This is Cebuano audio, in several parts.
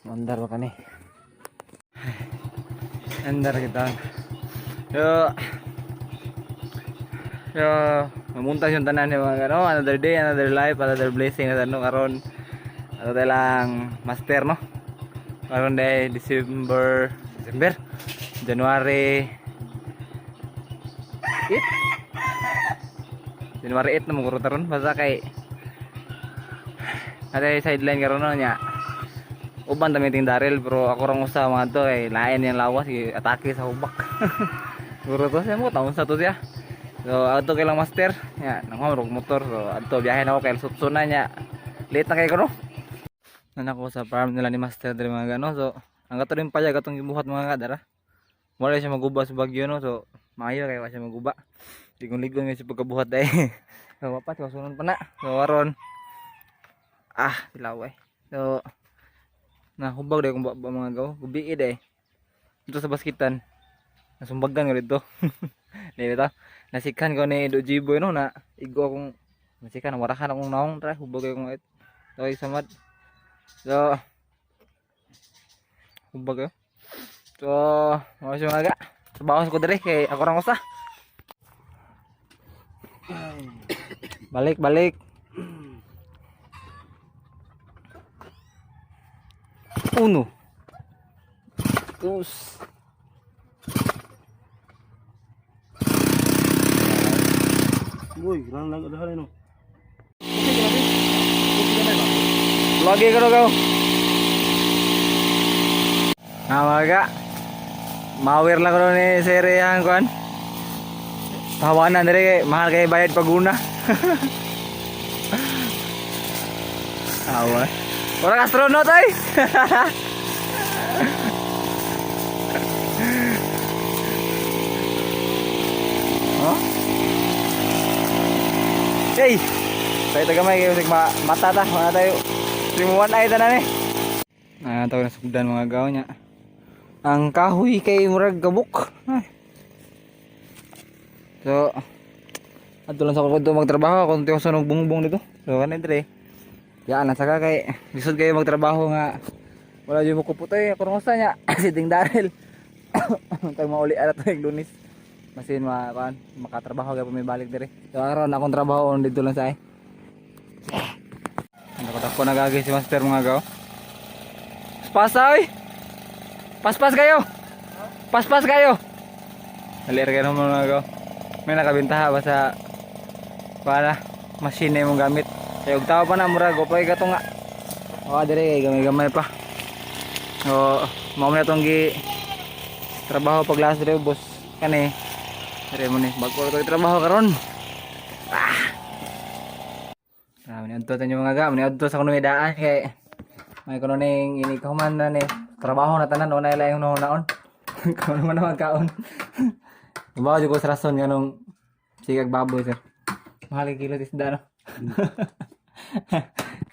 Mandar ba kani? Andar kita. Yo. Yo, mamunta yung tanan yung mga ano, another day, another life, another blessing na ano karon. Ano tayo lang master, no? Karon day December, December, January 8. January 8 na mo karon, basta kay Ate sideline karon, no, nya. Uban ta meeting Daryl, pero ako rang usa mga to kay lain yang lawas, atake sa hubak. Guro to siya mo taon sa to siya. So adto kay lang master nya nang rog motor, so adto biyahe na ako kay sutso na nya. Late na kay ko, no. Nan ako sa farm nila ni master diri, mga gano. So ang kato rin payag atong gibuhat, mga kadara. Wala siya maguba sa bagyo, no. So maayo kay wala siya maguba. Ligon-ligon nga siya pagkabuhat dai. So wapat kasunon pa na. So aron ah silaway. So nahubag dai kung ba, mga gaw. Gubi dai. Dito sa baskitan. Nasumbagan ko dito. Di ba? Nasikhan ko ni Do Jiboy, no, na igo akong nasikan, warahan akong naong tra hubag kay kong okay samad. So hubag kayo. So, mga siya mga ga. Trabaho ko diri kay ako rang usa. Balik, balik. Uno. Dos. Uy, lang lang adahan no. Lagi ko na ko. Ah, mga ga. Mawir lang ko ni Sir yang kuan. Tawanan dire kay mahal kay bayad paguna. Awa. Orang astronot ay. Huh? Hey. Tayo tagamay kayo ma mata ta, mga tayo. Limuan ay tanan eh. Ah, tawag na sugdan, mga gaw niya. Ang kahoy kay murag gabok. Ay. So, adto lang sa ko magtrabaho kung tiyo sunog bungbong dito. So kanin dire. Yaan na saka kay lisod kayo magtrabaho nga wala jud mo kuputay ako rong usa niya si Ding Darrell. Tag mauli ara to yung Lunes. Masin ma kuan makatrabaho kay pumibalik dire. So aron akong trabaho dito lang sa ay. Nakadako na gagi si master, mga gaw. Pasa oy. Paspas kayo. Paspas kayo. Alir kayo naman, mga gaw. May nakabintaha ba sa para machine na imong gamit. Kay og tao pa na murag upay ka nga. Oh, dire kay gamay-gamay pa. So, mao na tong gi trabaho pag last dire, boss. Kani. Dire mo ni bag-o to trabaho karon. Ah. Ah, ni adto tanyo, mga ga, ni adto sa kuno may daan kay may kuno ning ini kahuman na ni trabaho na tanan, unay lang yung naon. Kuno man naman kaon. Bawa jud ko sa rason nganong sigag baboy, sir. Mahal kay kilo isda, no.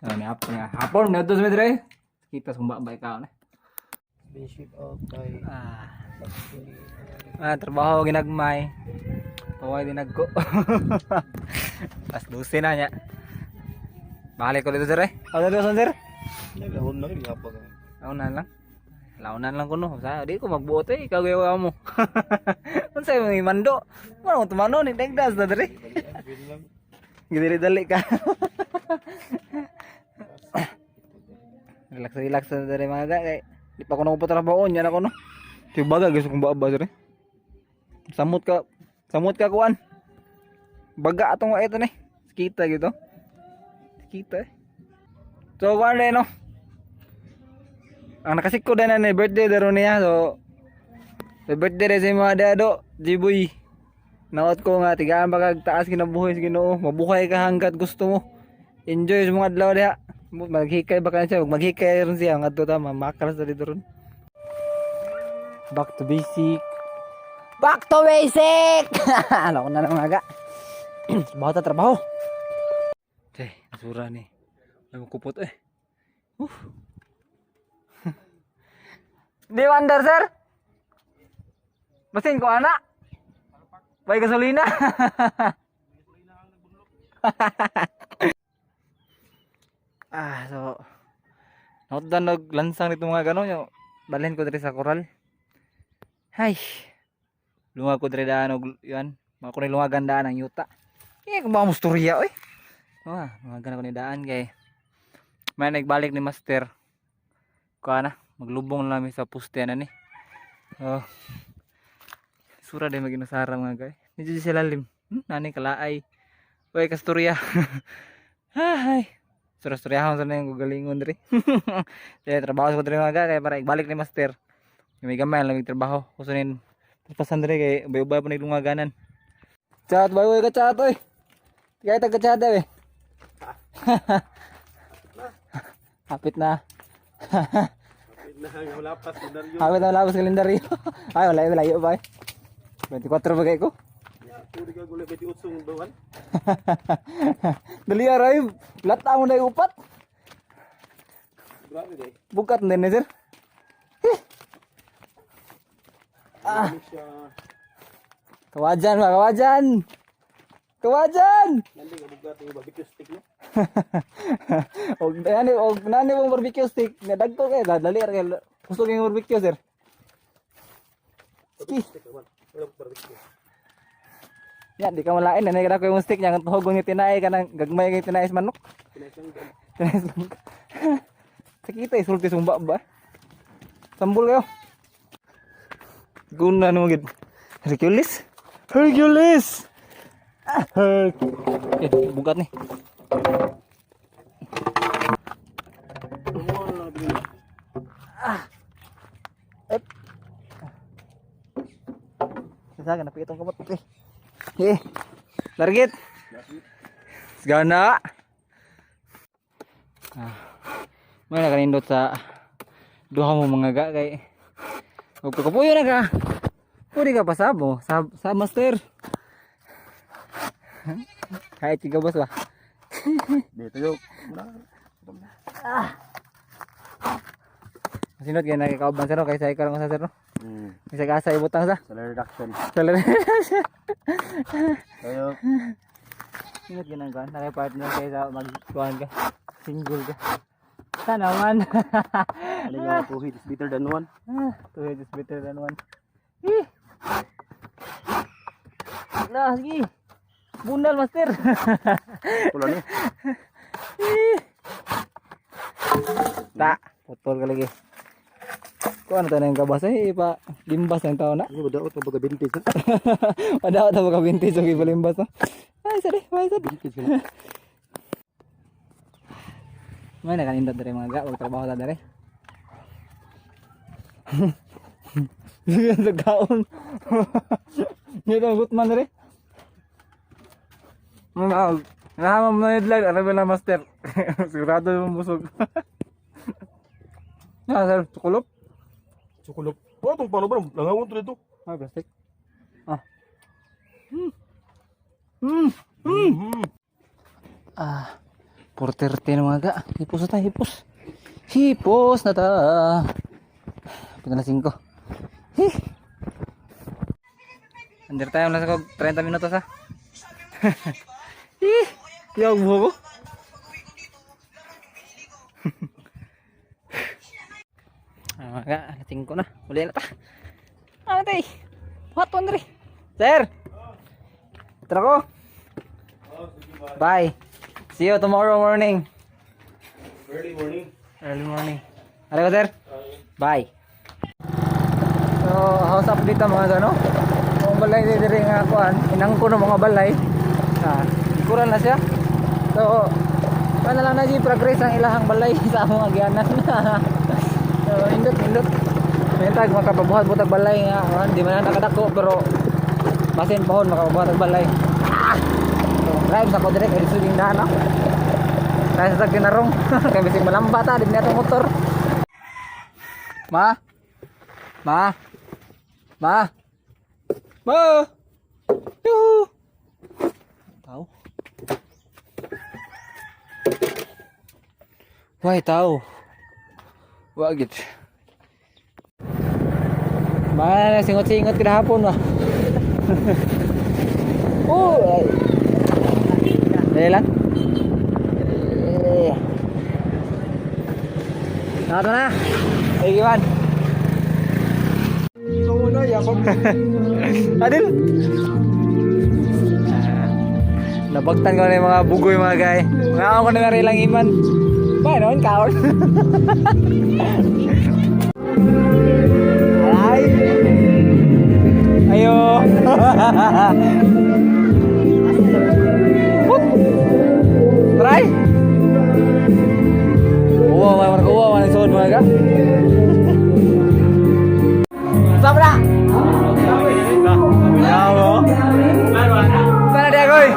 Oh, ni hapon nga. Hapon ni adto sa dire. Kita sumba ba ikaw na. Basic out kay Ah. Ah, trabaho ginagmay. Paway dinagko. As 12 na niya. Balik ko dito, sir eh. Ano dito, sir? Nagahon lang gihapon. Launan lang. Launan lang kuno. Sa di ko magbuot eh, ikaw gawa mo. Unsa imong mando? Mo tumano ni dagdas na dire. Pwede lang. Gidiri dali ka. Relax relax na dire, mga ga kay di pa ko nakupatrabaho nya na ko, no. Ti baga gusto kong baaba, sir eh. Samot ka kuan. Baga atong ito ni. Kita gitu. Kita eh. So kuan rin, no. Ang nakasikko din na ni birthday daro niya, so the birthday rin sa mga dado, Jiboy. Naot ko nga tigaan ba kag taas kinabuhi sa Ginoo, mabuhay ka hanggat gusto mo. Enjoy sa mga adlaw diha. Maghikay ba ka siya? Maghikay ron siya ngadto ta mamakal sa dito ron. Back to basic. Back to basic. Ano ko na lang aga. Trabaho ta trabaho. Teh, nasura ni. Ay makupot eh. Di wonder, sir. Basin ko ana. May gasolina. Ah, so Nautdan og lansang dito mga gano yo. Balhin ko diri sa koral. Hay. Lungag ko diri daan og yan. Mga ko ni lungagan daan ang yuta. Eh, kung ba mo storya oy. Ah, lungagan ako ni daan kay may nagbalik ni master. Kuha na, maglubong na namin sa poste na ni. Oh. Sura din maginusara mga guy. Medyo siya lalim. Nani kalaay. Uy, kasturya. Hay. Sura-suryahon sa na yung gugalingon diri. Kaya trabaho sa ko diri mga guy kaya para ibalik ni master. May gamay lang may trabaho. Kusunin pasan diri kay ubay-ubay pa ni lungaganan. Chat boy, uy ka chat oy. Kaya tag ka chat eh. Hapit na. Na wala pa sa daryo. Hapit na wala pa sa kalendaryo. Ay, wala, layo pa eh. 24 ba kayo ko? Puri ka gulay 28 ng buwan. Dali aray, lata mo na yung upat. Grabe day. Bukat na din, sir. Ah. Siya. Kawajan ba, kawajan! Kawajan! Nandi ka bugat yung barbecue stick no. Og nani og nani mong barbecue stick, nadagko kay dali ra kay gusto kay barbecue, sir. Ski. Stick man. Wala barbecue. Ya, di ka malain nanay kada ko yung stick niya ang tuhog ni tinae kanang gagmay kay tinae sa manok. Pinasang gan. Tinae sa manok. Sakita isulti sumba ba? Sambol kayo. Guna no gid. Hercules. Hercules. Ah, Eh, bugat ni. Wala na. Ep. Sa akin, napikitong kamot. Eh. Eh. Target. Gana. Ah. May nakanindot sa duha mo mga ga kay og pagkapuyo na ka. Pwede ka pasabo sa master. Kahit ikaw boss ba? Dito yo. Sinod kay nakikauban sir no? Kay sa ikaw lang sa sir no. Kaysa ka sa ibutang sa. Salary reduction. Salary. Tayo. Ingat ganun ka. Naki-partner kayo sa magkuhan ka. Single ka. Sana man. Ano nga, two hits is better than one. Ah, two heads is better than one. Eh! Na, sige. Bunal, master. Wala ni. Eh. Ta, putol ka lagi. Kung ano to na yung kabas eh, ipa limbas ng tao na. Ano ba daot pa baga vintage ha? Madaot na baka vintage o ipalimbas no. Ay, sorry, ay, sorry. Vintage na. May nakanindot dere mga ga, wag trabaho ta dere. Sige sa kaon. Dito ang gutman dere. Mga Nahamam na headline, arabi na master. Sigurado yung busog. Na, sir, sukulop. Sukulop. Oh, itong paano ba? Langawon to dito. Ah, plastic. Ah. Ah, 4:30 na mga ga. Hipos na tayo, hipos. Hipos na ta. Punta na 5. Hi. Under time lang sa 30 minutos ha. Hi. Yaw buho ko. Ah, mga ga, alas 5 na. Uli na ta. Ah, tay. Hot one diri. Sir. Tara ko. Bye. See you tomorrow morning. Early morning. Early morning. Ano ko, sir? Bye. So, house update ang mga gano. Ang balay diri nga kuan, inangko ng mga balay. Ah, ikuran na siya. So, paano lang na progress ang ilahang balay sa among agyanan. So, indot indot. Mentag makapabuhat butag balay nga, kuan, di man na nakadako pero basin pohon makapabuhat og balay. Ah! So, drive sa ko direct kay suging daan no. Kaya sa kinarong, kay bisig malamba ta, di na itong motor. Ma? Ma? Ma? Ma? Yuhu! Tao? Why tao? Wagit. Ma, singot-singot kada hapon ba? Oh, ay. Dali lang. Eh. Nato na. Thank you, man. Adil. Ah, nabagtan ko na yung mga bugoy, mga guy. Mga ako na nga lang iman. Ba, noon, kaon. Ay. Ayo. Whoop. Try. Uwa, uwa, uwa, uwa, uwa, mga ka. Sabra. Yawo. Sana dia, koy.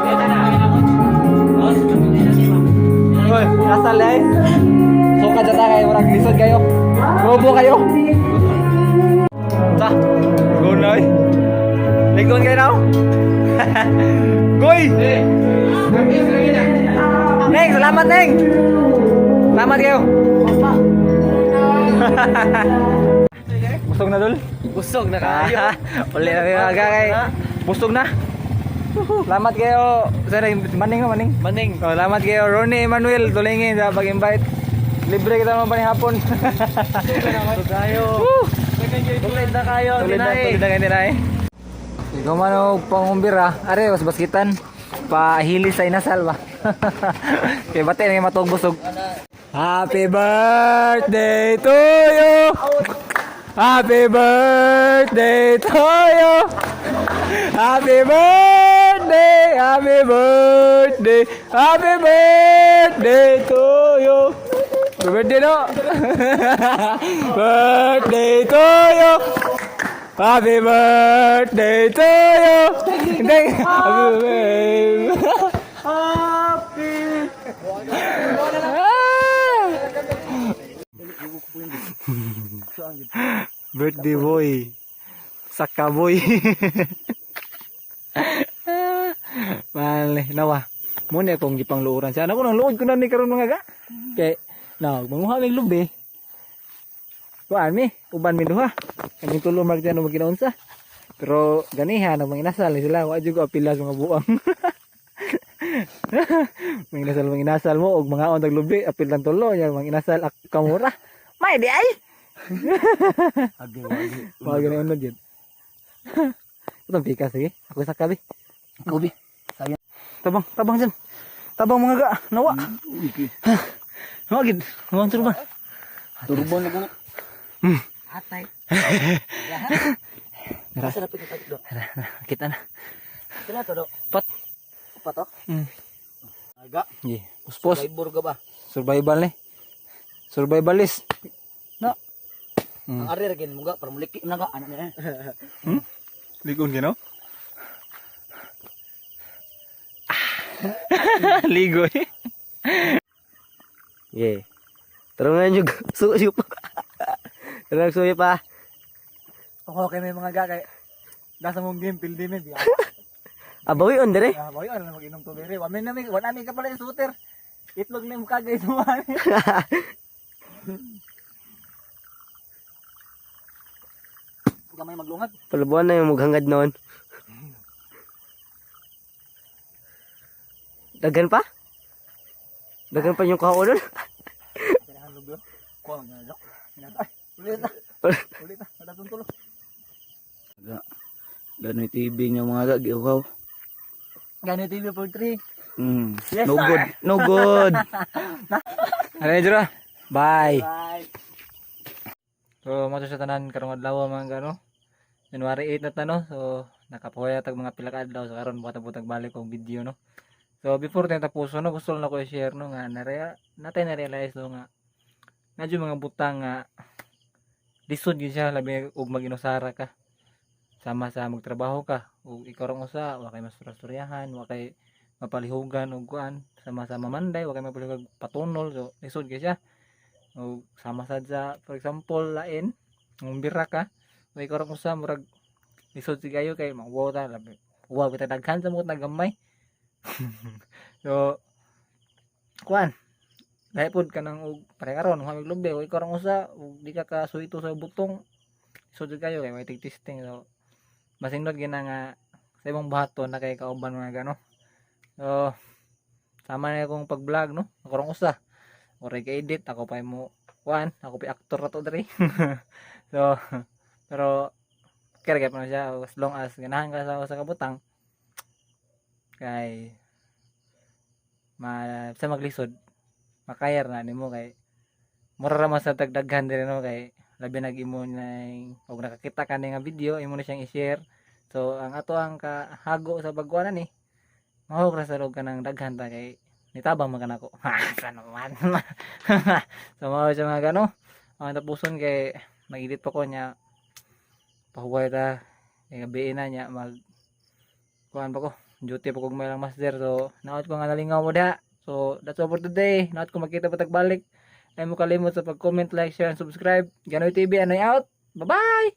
Koy, kasal ay. Suka jata kayo, murag lisod kayo. Robo kayo. Ta. Go na oy. Ligon kayo now. Goy. Neng, salamat, Neng. Salamat kayo. Busog na, dul? Busog na kayo. Uli na mga kay. Busog na. Salamat kayo. Sir, maning no, maning. Maning. Oh, salamat kayo Ronnie Emmanuel Tulingin sa pag-invite. Libre kita naman pa ni hapon. Busog kayo. Woo! Tulid na kayo. Tulid na, Tinay. tulid na kayo tinay. Ikaw man og pangumbira, are was baskitan. Pahili sa inasal ba. Kay bate na matog busog. Happy birthday to you. Happy birthday to you. Happy birthday, happy birthday, happy birthday to you. Happy birthday, no? Birthday to you. Happy birthday to you. Hindi. Happy birthday. Happy. Ah! Birthday boy. Saka boy. Mali, nawa. Muna akong gipangluoran siya. Ano ko nang luod ko na ni karon, mga ga. Kay na manguha mig lubi. Kuan mi, uban mi duha. Kaming tulo mag tiyan maginaunsa. Pero ganiha nang manginasal ni sila, wa jud ko apila sa mga buang. Manginasal mo og mga on lubi, apil lang tulo nya manginasal ak kamura. May di ay. Agi, wagi. Mga gani unod yun. Itong pika, sige. Ako sa kabi. Kobe. Tabang, tabang dyan. Tabang, mga ga. Nawa. Nawa gid. Nawa ang turban. Turbo na ko. Atay. Tara. Asa na pinatag do? Tara, tara. Kita na. Sila to do. Pat. Upat to. Aga. Yeah. Puspos. Survivor ka ba? Survival ni. Survivalist. No. Ang ari ra gin muga para muliki na ka ano na. Ligon ka, no? Ligoy. Yeah. Tara nga yung suyo pa. Tara suyo pa. Ako okay may mga ga kay nasa mong game pildi mi. Abawi on dire. Ah, boy, ano na mag-inom tubig rin. Wamin na mi, wala mi ka pala yung shooter. Itlog na yung mukha guys mo. Gamay maglungag. Palabuan na yung mughangad noon. Dagan pa? Dagan pa yung kaulon? Kailangan lubyo. Kuha nga na. Ay, ulit na. Ulit na. Madatong tulo. Aga. Gano'y TV niya, mga ga, giuhaw. Gani TV for 3. Yes, No sir. good. No good. Ano na, Jura? Bye. Bye. So, mo to sa tanan karong adlaw, mga gano. January 8 na ta, no. So, nakapuhay tag mga pila ka adlaw so karon buhat balik og video, no. So, before tayo tapuso, no, gusto lang ako i-share, no, nga natay na-realize, no, nga medyo mga butang nga lisod gyud siya labi og mag-inusara ka. Sama sa magtrabaho ka ug ikaw rang usa, wa kay masturasturyahan, wa kay mapalihugan og kuan, sama sa mamanday, wa kay mapalihugag patunol, so lisod gyud siya. O sama sad sa, for example, lain ngumbira ka o ikaw rang usa, murag lisod si kayo kay mawala ta labi wow kita daghan sa mga nagamay. So kuan lahi pod ka nang og pare karon kung maglubi o ikaw rang usa ug di ka kasuito sa butong, lisod jud kayo kay may testing. So masindot gina nga sa imong buhaton na kay kauban, mga gano. So sama na akong pag-vlog, no, ako rang usa. Oray ka edit, ako pa mo. Kuan, ako pa actor na to diri. So, pero kaya kaya pa na siya as long as ganahan ka sa usa ka butang kay ma sa maglisod makayar na nimo kay mura ra man sa tagdaghan diri, no? Kay labi nag imo na og nakakita ka ni nga video, imo na siyang i-share. So ang ato ang kahago sa pagkuan ni mahog ra sa log ka ng daghan ta kay nitabang man kanako. Ha, sa naman. So mao siya, mga gano ang tapuson kay mag-edit pa ko niya, pahuway ta kay gabi na niya, mag kuan pa ko, duty pa kog may lang master. So naot ko nga nalingaw mo diha. So that's all for today. Naot ko makita pa tagbalik. Ay mo kalimot sa pag-comment, like, share and subscribe. Ganoy TV, anoy out. Bye bye.